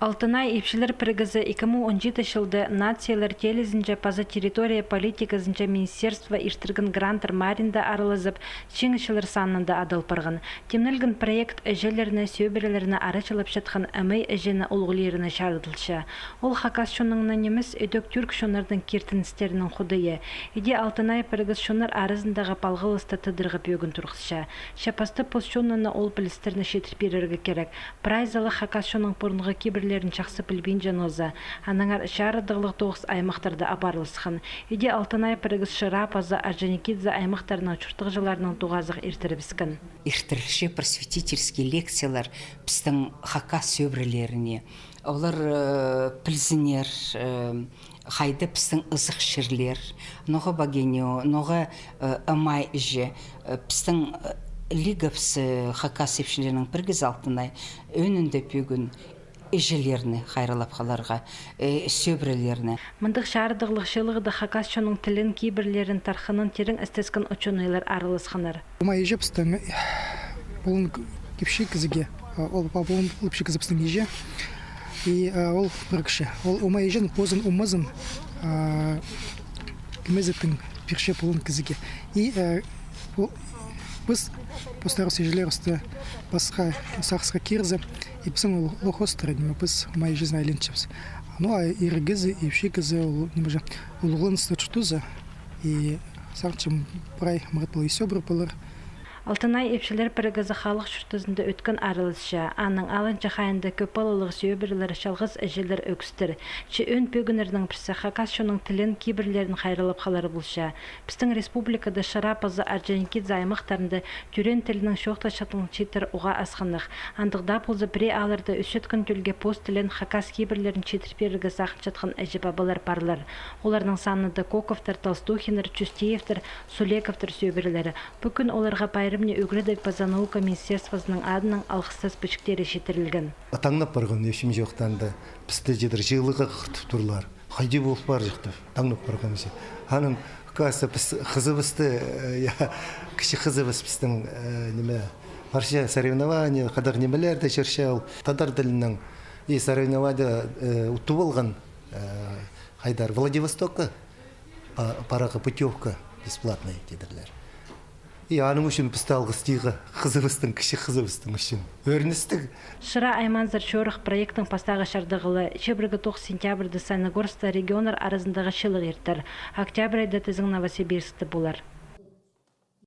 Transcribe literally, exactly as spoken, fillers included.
Алтынай ипчілер пірігізі ікі муң он читі чылда нациялар теелізінҷе паза территория политиказынҷа министерство иртірген гранттар мааринда аралазып, чиңісчілер санында адал парған. Тимнелген проект іҷелерні, сӧбірелерні арачылапчатхан ымай іҷені улуғлирына чарыдылча. Ол хакас чонның на нимес, ідӧк тӱрк чоннарның киртіністерінің худайы. Іди Алтынай пірігіс чоннар аразындағы палғалысты тыдарға пӧгін турғысча. Че пастап пос чоннарына ол пілістерні читір пирерге кирек. Прайзы ла хакас чонның пурунғы кибірлерін чахсы пілбинче ноза. Аннаңар чарыдығлығ тоғыс аймахтарда апарылысхан. Іди Алтынай пірігіс Шира паза Орджоникидзе аймахтарының чуртағҷыларының тоғазығ иртірібіскен. Иртірілче просветительский лекциялар пістің хакас сӧбірелеріне. Олар, э, пілзіннер, э, хайда пістің ызых чирлер, ноға богиню, ноға, э, ымай іҷе, э, пістің, э, лигапсы хакас ипчілерінің пірігізі Алтынай ӧӧнінде пӧгін іҷелерні хайраллап халарға, э, сӧбірелерні. Мындағ чарыдығлығ чыылығда хакас чонның тілін, кибірлерін, тархынын тирең істескен учёныйлар араласханнар. Ымай іҷе пістің, э, полын кіпчі кізіге, э, ол па полын кіпчі кізі пістің іҷе. И, э, ол пірігче. Ол ымай іҷен позын умазын, э, кімезі тың пирче полын кізіге. И, э, ол, піс постарыбыс іҷелерібісті пасха сағысха кирзе, и пістің ол лох остыра, ниме, піс ымай іҷезіне айланчабыс. Ну, а ииргі кізі, ипчі кізі, ол, ниме же, улуғланысты чуртаза, и сағынчам, прай мырат полар, и сӧбіре полар. Алтынай ипчілер пірігізі халых чуртазында ӧткін араласча. Аның алынҷа хайында кӧп палалығ сӧбірелер, чалғыс іҷелер, ӧкістер. Че ӧӧн пӧгіннернің пірсі хакас чонның тілін, кибірлерін хайраллап халар полча. Пістің республикада Шира паза Орджоникидзе аймахтарында тӧреен тілінең чоохтасчатхан чииттер уғаа асханнығ. Андағ даа полза, пірее аалларда ӧсчеткен тӧлге пос тілін, хакас кибірлерін читір пирерге сағынчатхан іҷе-пабалар парлар. Оларның санында Коковтар, Толстухиннар, Чустеевтер, Сулековтар сӧбірелері. Пӱкӱн оларға пайрамны ӱгредіг паза наука министерствозының адынаң алғыстас пічіктері читірілген. Таңнап парған, ӧӧн чоохтаанда, пісті чидір чыылығға хығыртып турлар. Хайди пол парҷых тіп, таңнап парған чи. Анаң, оказывается, піс хызыбысты, э, я, кічіг хызыбыс пістің, э, ниме, парча соревнование, хайдағ нимелерде чӧрче ол. Тадар тілінең и соревнование, э, утып алған, э, хайдар Владивостокка па-, парарға путёвка бесплатный тидірлер. И аның ӱчӱн пісті алғыстирға, хызыбыстың, кічіг хызыбыстың ӱчӱн. Ӧріністіг. Шыра аймаанзар чорых проекттің пастағы чардығы ла чибіргі тоғыс сентябрьда Саяногорскта регионнар аразындағы чыылығ иртер. Октябрь айда тізең Новосибирскте полар.